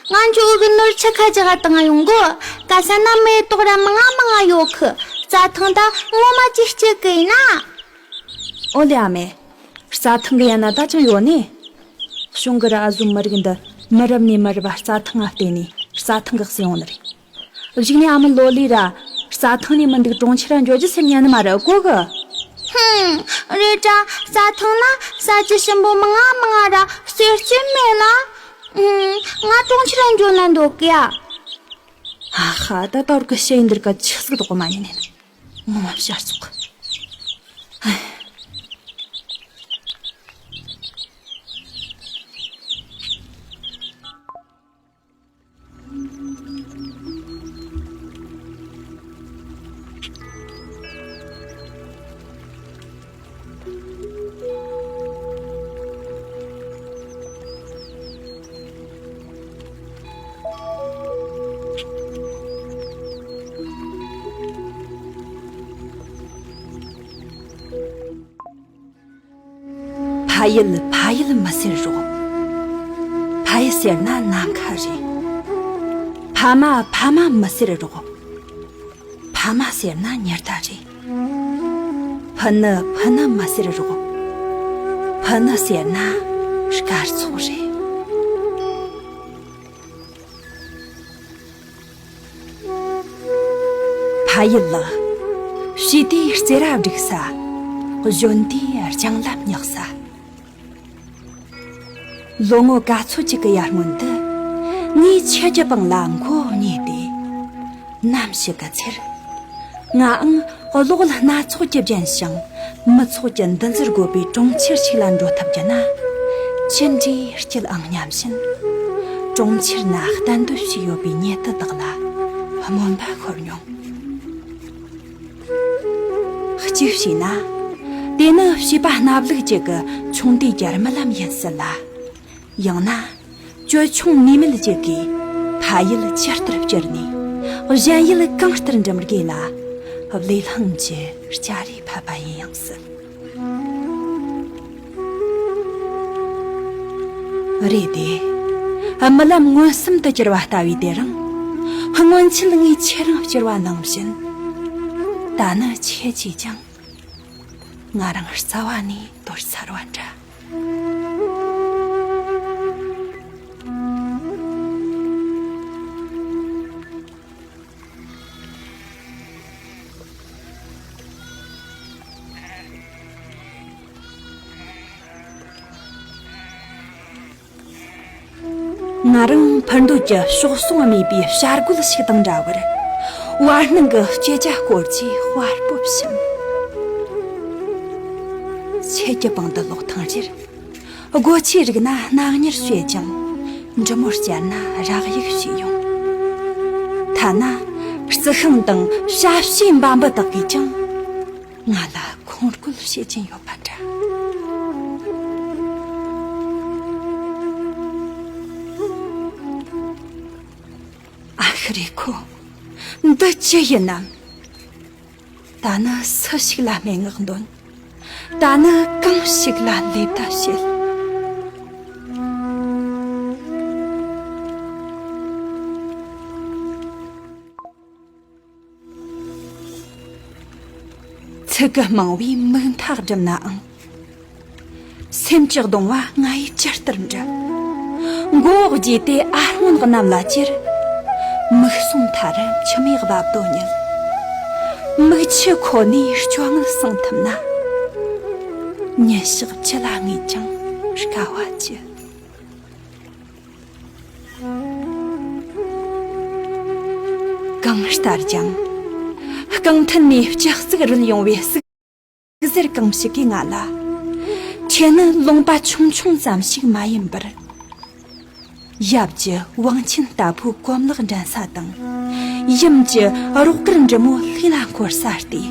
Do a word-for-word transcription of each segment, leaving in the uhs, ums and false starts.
ང་ཚོའི་གི་ནོར་ཆུ་ཁ་ཅིག་ག་བཏང་ཡོང་གོ། ག་ས་ན་མེ་ཏོག་ར་མང་ང་མང་ང་ཡོད་གི། རྩྭ་ཐང་ད་ངོ་མ་ཅིག་སྐྱེ་གི་ཡིན་ན། ཨོ་ལེ་ཨ་མེ། རྩྭ་ཐང་གི་ཡན་ན་ད་ཅང་ཡོད་ནི། གཞུང་གི་ར་ཨ་ཟོ་མི་རིགས་འདི་མི་རབས་ནས་མི་རབས་རྩྭ་ཐང་ང་བརྟེན་ནས་རྩྭ་ཐང་གི་གསོས་ཡོང་ནི་རེད། གཞུག་ནས་ཨ་མ་ལོ་ལི་ར་རྩྭ་ཐང་ནས་མི་འདུག་གྲོང་ཁྱེར་ར་འགྱོ་རྒྱུ་སེམས་ཉན་ནི་མ་རེད་གོ་གི། ཧུམ། རེད་དྲ། རྩྭ་ཐང་ན་ཟ་རྒྱུ་ཞིམ་པོ་མང་ང་མང་ང་ར་གསེར་སྐྱེམས་མེད་ལ། ཧུམ། ང་གྲོང་ཁྱེར་ར་འགྱོ་ན་འདོད་གི་ཡ། ཨ་ཧ། ད་དོར་གི་ཤེས་ཡིན་འདིར་ག་ཆི་ཟིག་དོག་གི་མ་ཉན་ནས་ན། ངོ་མ་བཤར་ཚོགས། ཕ་ཡུལ་ཕ་ཡུལ་མི་ཟེར་རོགས། ཕ་ཡུལ་ཟེར་ན་ནམ་མཁའ་རེད། ཕ་མ་ཕ་མ་མི་ཟེར་རོགས། ཕ་མ་ཟེར་ན་ཉི་ཟླ་རེད། ཕུ་ནུ་ཕུ་ནུ་མི་ཟེར་རོགས། ཕུ་ནུ་ཟེར་ན་སྐར་ཚོགས་རེད། ཕ་ཡུལ་ལགས། བྱིས་དུས་རྩེད་ར་སྒྲིག་ས། གཞོན་དུས་སྦྱང་ལམ་སྙེག་ས། ལོ་ངོ་ག་ཚོད་ཅིག་གི་ཡར་སྔོན་དུ། ངས་ཁྱེད་ཀྱི་པང་ལ་མགོ་བོ་བསྙེས་ཏེ། ནམ་ཞིག་གི་ཚེར། ངའང་གློག་ཀླད་སྣ་ཚོགས་ཀྱིས་བརྒྱན་ཞིང་། མི་ཚོགས་ཀྱི་འདུ་འཛིར་རྒོད་པའི་གྲོང་ཁྱེར་ཞིག་ལ་འགྲོ་ཐུབ་རྒྱུ་ན། ཅི་འདྲའི་སྐྱིད་ཨང་སྙམ་བཞིན། གྲོང་ཁྱེར་ན་གཏན་སྡོད་བྱས་ཡོད་པའི་ཉེ་དུ་དག་ལ་སྨོན་པ་ཤོར་མྱོང་། གཅིག་བྱས་ན། དེ་ནི་བྱིས་པ་སྣབས་ལུག་ཅིག་གི་ཆུང་དུས་ཀྱི་རྨི་ལམ་ཡིན་སྲིད་ལ། ཡང་ན། ཅོལ་ཆུང་ནུས་མེད་ཅིག་གིས་ཕ་ཡུལ་ཇི་ལྟར་བསྐྱུར་ནས་གཞན་ཡུལ་གང་ལྟར་འགྲིམ་དགོས་ལ། བློས་བསླངས་ཀྱི་སྐྱ་རེངས་ཕབ་པ་ཡིན་ཡང་སྲིད། རེད་དེ། རྨི་ལམ་མངོན་སུམ་དུ་གྱུར་བ་ལྟ་བུའི་དེ་རིང་། སྔོན་ཆད་ངས་ཁྱེད་རང་བསྐྱུར་བ་ནང་བཞིན། ད་ནི་ཁྱེད་ཀྱིས་ཀྱང་ང་རང་རྩ་བ་ནས་དོར་ཚར་བ་འདྲ། ང་རང་འཕུར་འདོད་ཀྱི་གཤོག་ཟུང་རྨས་པའི་བྱ་རྒོད་ཞིག་དང་འདྲ་བར། བར་སྣང་གི་སྐྱེ་རྒྱ་སྐོར་གྱིས་དཔའ་སྤོབས་ཤིང་། ཁྱེད་ཀྱི་པང་དུ་ལོག་ཐེངས་རེར། སྒོ་ཕྱེ་རིག་ན་སྣང་གཉེར་བྱེད་ཅིང་། འབྲི་མོ་བསྐྱར་ན་རག་ཡིག་བྱེད་ཡོང་། ཐ་ན་རྩི་ཤིང་དང་བྱ་བྱིའུ་འབའ་འབུ་དག་གིས་ཀྱང་ང་ལ་ཁོང་སྐུལ་བྱེད་ཀྱིན་ཡོད་པ་འདྲ། ཨ་ཧི་རེ་ཁོ། འདི་ཅི་ཡིན་ནམ། ད་ནི་སུ་ཞིག་ལ་སྨྲེ་སྔགས་འདོན། ད་ནི་གང་ཞིག་ལ་ལེ་བདའ་བྱེད། ཚིག་གི་རྨང་བས་མིག་མཐའ་བསྒྲིམས་ནའང་། སེམས་ཀྱི་གདུང་བ་ང་ཡི་ཇི་ལྟར་འདྲིབ། མགོ་བོ་དགྱེ་སྟེ་ཨ་སྔོན་གནམ་ལ་ཅེར། མིག་ཟུང་མཐའ་རུ་མཆི་མའི་རྦབ་རྡོ་ཉིལ། མིག་ཆུ་ཁོ་ནས་སྐྱོ་ངལ་སངས་ཐུབ་ན། ཉིན་ཞག་བཅུ་ལ་ངེས་ཀྱང་དཀའ་བ་ཅི། གང་ལྟར་ཀྱང་། རྐང་མཐིལ་ནས་ལྕགས་ཟུག་རུལ་ཡོང་བའི་ཟུག་གཟེར་གང་ཞིག་གིས་ང་ལ། ཁྱེད་ནི་ལུང་པ་ཆུང་ཆུང་ཙམ་ཞིག་མ་ཡིན་པར། ཡབ་ཀྱི་བང་ཆེན་ལྟ་བུའི་གོམ་ལག་འགྲན་ས་དང་། ཡུམ་གྱི་རོགས་སྐར་འབྲི་མོ་ལྷས་ལ་འཁོར་ས་སྟེ།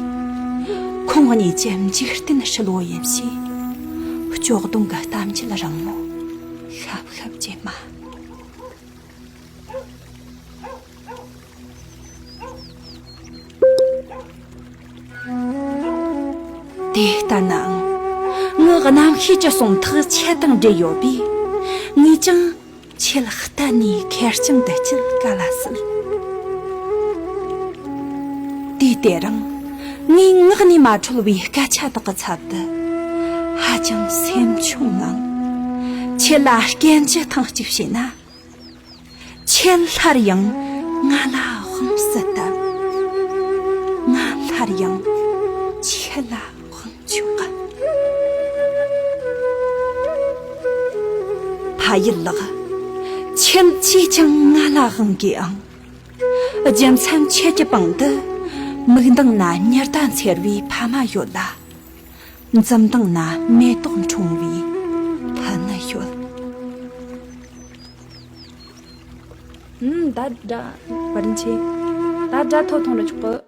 ཁོང་གཉིས་ཀྱི་འཇིག་རྟེན་ཧྲིལ་བོ་ཡིན་ཞེས། སྐྱོ་གདུང་གི་གཏམ་རྒྱུད་རིང་མོ་ཤབ་ཤབ་ཀྱིས་སྨྲ། དེ་ལྟར་ནའང་། ངའི་རྣམ་ཤེས་ཀྱི་ཟུངས་ཐག་ཁྱེད་དང་འབྲེལ་ཡོད་པས། ངས་ཀྱང་ ཁྱེད་གཏན་ནས་ཁེར་རྐྱང་དུ་སྐྱེལ་ག་ལ་སྲིད། དུས་དེ་རིང་ངའི་ངག་ནས་མ་འཁྲོལ་བའི་སྐད་ཆ་དག་གི་ཚབ་ཏུ་ཧ་ཅང་སེམས་ཆུང་ངང་ཁྱེད་ལ་སྐད་འབོད་ཐེངས་གཅིག་བྱས་ན། ཁྱེད་སླར་ཡང་ང་ལ་དབང་སྲིད་དམ། ང་སླར་ཡང་ཁྱེད་ལ་དབང་ཆོག་གམ། ཕ་ཡུལ་ལགས། ཁྱེད་ཅིས་ཀྱང་ང་ལ་དབང་དགོས་ཨང་། རྒྱུ་མཚན་ཁྱེད་ཀྱི་པང་དུ་མིག་མདངས་ན་ཉི་ཟླ་འཚེར་བའི་ཕ་མ་ཡོད་ལ། འཛུམ་མདངས་ན་མེ་ཏོག་འཁྲུངས་པའི་ཕུ་ནུ་ཡོད། ཨུམ། ད་དགྲ། བཀའ་དྲིན་ཆེ། ད་དགྲ་ཐོབ་ཐང་རུ་ཆོག་གི།